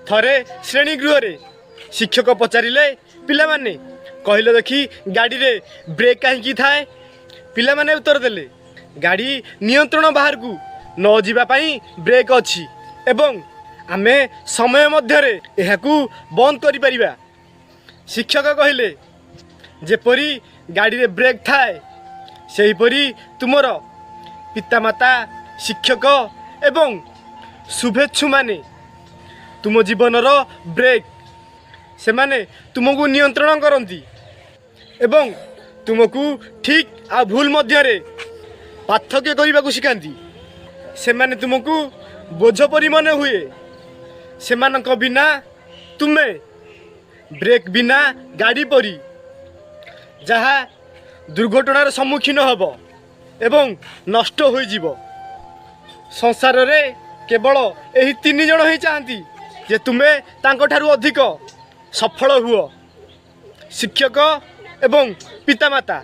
ଥରେ ଶ୍ରେଣୀ ଗୃହରେ ଶିକ୍ଷକ ପଚାରିଲେ, "ପିଲାମାନେ, କହିଲ ଦେଖି, ଗାଡ଼ିରେ ବ୍ରେକ୍ କାହିଁକି ଥାଏ?" ପିଲାମାନେ ଉତ୍ତର ଦେଲେ, "ଗାଡ଼ି ନିୟନ୍ତ୍ରଣ ବାହାରକୁ ନ ଯିବା ପାଇଁ ବ୍ରେକ୍ ଅଛି ଏବଂ ଆମେ ସମୟ ମଧ୍ୟରେ ଏହାକୁ ବନ୍ଦ କରିପାରିବା।" ଶିକ୍ଷକ କହିଲେ, "ଯେପରି ଗାଡ଼ିରେ ବ୍ରେକ୍ ଥାଏ, ସେହିପରି ତୁମର ପିତାମାତା, ଶିକ୍ଷକ ଏବଂ ଶୁଭେଚ୍ଛୁମାନେ ତୁମ ଜୀବନର ବ୍ରେକ୍। ସେମାନେ ତୁମକୁ ନିୟନ୍ତ୍ରଣ କରନ୍ତି ଏବଂ ତୁମକୁ ଠିକ୍ ଆଉ ଭୁଲ ମଧ୍ୟରେ ପାର୍ଥକ୍ୟ କରିବାକୁ ଶିଖାନ୍ତି। ସେମାନେ ତୁମକୁ ବୋଝ ପରି ମନେ ହୁଏ। ସେମାନଙ୍କ ବିନା ତୁମେ ବ୍ରେକ୍ ବିନା ଗାଡ଼ି ପରି, ଯାହା ଦୁର୍ଘଟଣାର ସମ୍ମୁଖୀନ ହେବ ଏବଂ ନଷ୍ଟ ହୋଇଯିବ।" ସଂସାରରେ କେବଳ ଏହି ତିନି ଜଣ ହିଁ ଚାହାନ୍ତି ଯେ ତୁମେ ତାଙ୍କଠାରୁ ଅଧିକ ସଫଳ ହୁଅ: ଶିକ୍ଷକ ଏବଂ ପିତାମାତା।